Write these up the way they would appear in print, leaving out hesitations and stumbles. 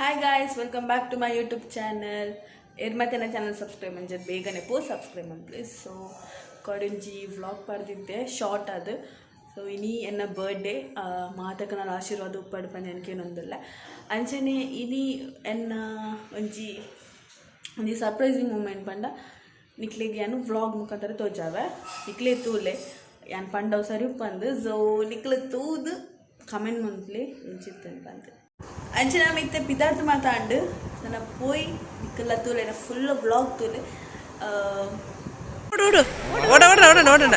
Hi guys, welcome back to my YouTube channel. ಎರ್ಮತೆನ channel subscribe ಮಂಜರ್ ಬೇಗನೆ ಪೋ subscribe ಮನ್ please. ಸೊ ಕೊಡಂಜಿ ವ್ಲಾಗ್ ಪಡೆದಿದ್ದೆ ಶಾರ್ಟ್ ಅದು. ಸೊ ಇನಿ ಎನ್ನ ಬರ್ಡೇ ಮಾತಕನ ಆಶೀರ್ವಾದ ಉಪ್ಪಾಡು ಪಂದು ಎನಕೇನೊಂದಿಲ್ಲ. ಅಂಚನೆ ಇನಿ ಎನ್ನ ಒಂಜಿ ಒಂಜಿ ಸರ್ಪ್ರೈಸಿಂಗ್ ಮೂಮೆಂಟ್ ಪಂಡ ನಿಕ್ಲೆಗ್ ಯಾನು ವ್ಲಾಗ್ ಮುಖಾಂತರ ತೋಜಾವೆ. ನಿಕ್ಲೆ ತೂಲೆ ಯಾನ್ ಪಂಡವ್ ಸರಿ ಉಪ್ಪಂದು. ಸೊ ನಿಕ್ಲೆ ತೂದು ಕಮೆಂಟ್ ಮನ್ಪ್ಲೆ ಇಂಚಿತ್ತನ್ ಪಂದು. ಅಂಚನೆ ಮಿತ್ತೆ ಪಿದಾರ್ಥ ಮಾತಾಂಡು ನನ್ನ ಪೋಯ್ ನಿಕ್ಲೆಲ ತೂಲೆ ಫುಲ್ ವ್ಲಾಗ್ ತೂಲೆ. ಓಡು ಓಡ ಓಡ ಓಡ ನೋಡೋಣ.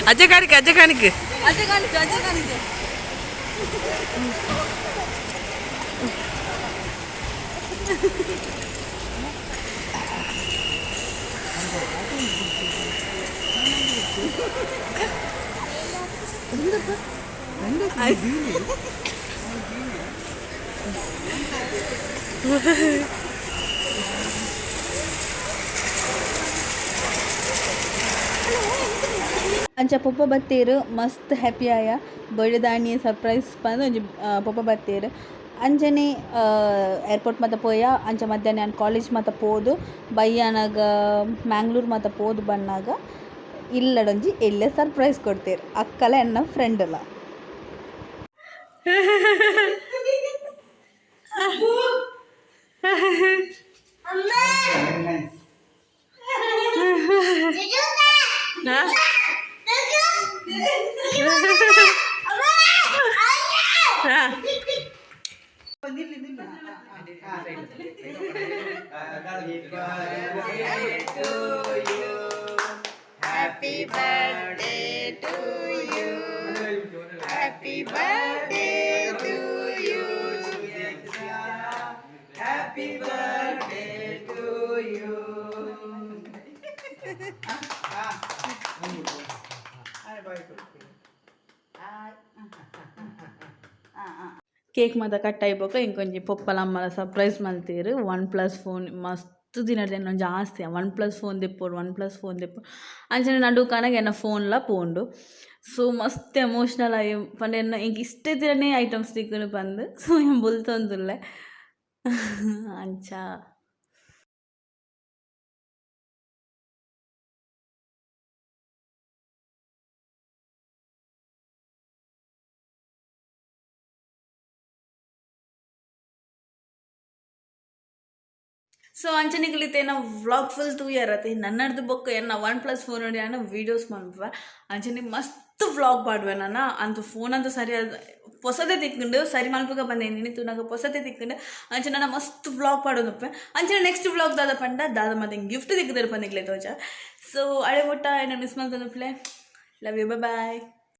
ಅಜ್ಜ ಕಾಣಿಕೆ ಅಜ್ಜ ಕಾಣಿಕೆ ಅಜ್ಜ ಕಾಣಿಕೆ ಅಜ್ಜ ಕಾಣಿಕೆ. ಅಂಚ ಪೊಪ್ಪ ಬತ್ತೇರು ಮಸ್ತ್ ಹ್ಯಾಪಿ ಆಯ ಬರ್ಡೇ ಸರ್ಪ್ರೈಸ್ ಪಂದ್ ಒಂಜಿ ಪೊಪ್ಪ ಬತ್ತೇರು. ಅಂಚನೆ ಏರ್ಪೋರ್ಟ್ ಮಾತ ಪೋಯ. ಅಂಚ ಮಧ್ಯಾಹ್ನ ಯಾನ್ ಕಾಲೇಜ್ ಮಾತ ಪೋದು ಬಯ್ಯಾನಗ ಮ್ಯಾಂಗ್ಳೂರ್ ಮಾತ ಪೋದು ಬನ್ನಾಗ ಇಲ್ಲಡೊಂಜಿ ಎಲ್ಲೆ ಸರ್ಪ್ರೈಸ್ ಕೊಡ್ತೇರು ಅಕ್ಕಲ ಎನ್ನ ಫ್ರೆಂಡ್ ಲ. Happy birthday to you. Happy birthday to you. Happy birthday to you. Cake ಮಾತ ಕಟ್ ಆಯ್ಬೊಕ ಇಂಕೊಂಜಿ ಪೊಪ್ಪಲ ಅಮ್ಮಲ ಸರ್ಪ್ರೈಸ್ ಮಲ್ತೇರು. ಒನ್ ಪ್ಲಸ್ ಫೋನ್ ಮಸ್ತ್ ದಿನಡ್ದು ಎನ್ನ ಜಾಸ್ತಿ ಒನ್ ಪ್ಲಸ್ ಫೋನ್ ದೆಪ್ಪೊಡು ಒನ್ ಪ್ಲಸ್ ಫೋನ್ ದೆಪ್ಪೊಡು ಅಂಚನೆ ನಡುಕಾನಗ ಎನ್ನ ಫೋನ್ಲ ಪೋಂಡು. ಸೊ ಮಸ್ತ್ ಎಮೋಷ್ನಲ್ ಆಯ್ ಪಂಡ ಎನ್ನ ಎಂಕ್ ಇಷ್ಟ ಇತ್ತಿನನೇ ಐಟಮ್ಸ್ ತಿಕ್ಕುಂಡು ಪಂದ್. ಸೊ ಯಾನ್ ಬುಲ್ತೊಂದುಲ್ಲೆ ಅಂಚ. ಸೊ ಅಂಚನೆ ಎನ್ನ ವ್ಲಾಗ್ ಫುಲ್ ತೂಯರತೆ ನನ್ನರ್ದು ಬೊಕ್ಕ ಎನ್ನ ಒನ್ ಪ್ಲಸ್ ಫೋನ್ ನೋಡಿ ನಾನು ವೀಡಿಯೋಸ್ ಮನ್ಪುವೆ. ಅಂಚನೆ ಮಸ್ತ್ ವ್ಲಾಗ್ ಪಾಡುವೆ ನಾನು. ಅಂತು ಫೋನ್ ಅಂತೂ ಸರಿಯಾದ ಪೊಸತೆ ತಿಕ್ಕೊಂಡು ಸರಿ ಮಲ್ಪುಗ ಬಂದೆ ನಿನಿ ತೂನಾಗ ಪೊಸತೆ ತಿಕ್ಕೊಂಡು ಅಂಚೆ ನಾನು ಮಸ್ತ್ ವ್ಲಾಗ್ ಪಾಡೋದಪ್ಪೆ. ಅಂಚನೆ ನೆಕ್ಸ್ಟ್ ವ್ಲಾಗ್ ದಾದ ಪಂಡ ದಾದ ಮತ್ತೆ ಗಿಫ್ಟ್ ತಿಕ್ಕಿದ್ರೆ ಪಂದಿಕ್ಲೆ ತೋಜ. ಸೊ ಅಳೆ ಮುಟ್ಟ ಏನ ಮಿಸ್ ಮಾಡ್ತಂದಪ್ಲೆ. Love you, bye.